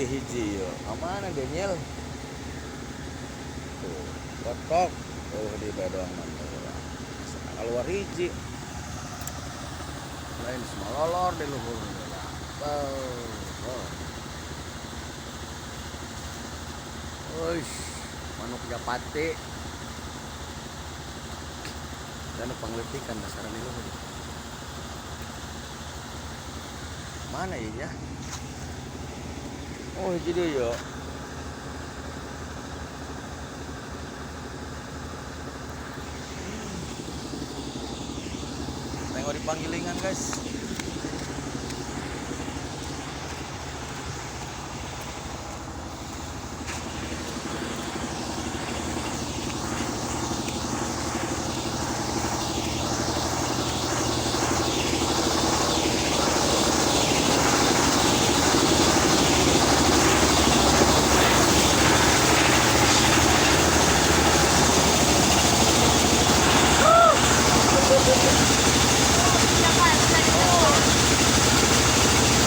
deui hiji yo. Ka mana Daniel? Tuh, kotok. Oh, di doang mantap. Keluar hiji. Lain semua lolor di luhur. Oh. Uish, manuk japati. Dan pangletikan dasaran di luhur. Mana ya? Oh, hiji deui yo. Tengok di panggilingan, guys.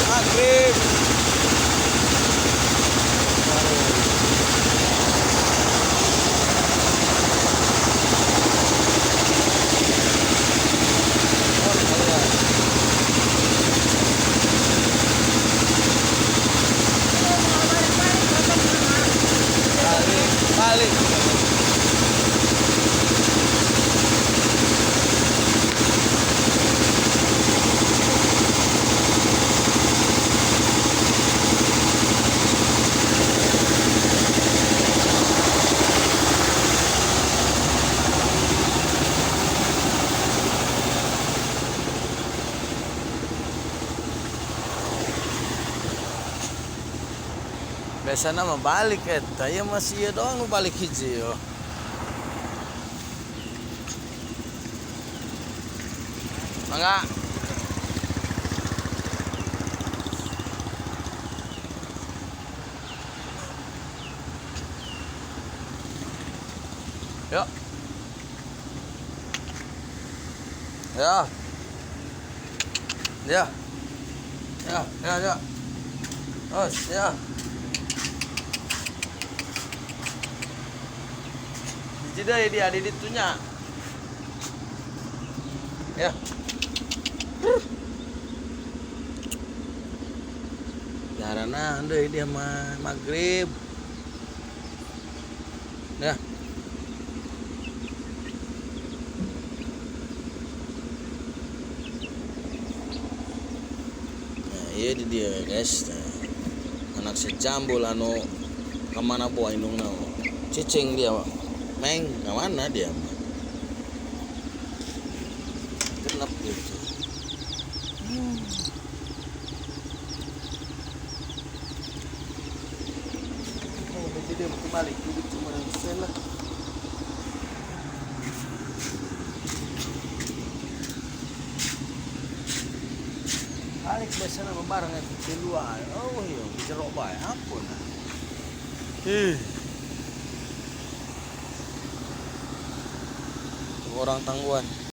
Maghrib. Balik, balik. Biasana mah balik eta, ya masih ieu doang nu balik hiji yo. Mangga. Yuk. Ya. Ya. Ya, ya, ya. Terus, ya. Hiji deui dia di ditunya. Ya. Jarana deui dia mah maghrib. Ya. Nah, ieu di dia guys. Nah, anak si jambul anu kemana buah indungna. Cicing dia mah. Meng, ke mana dia mah? Genep gitu. Oh, jadi dia mau kembali, jadi cuma sen lah. Balik biasanya bareng di luar. Oh iya, jerok bae, ampun. Ih. Orang tangguhan.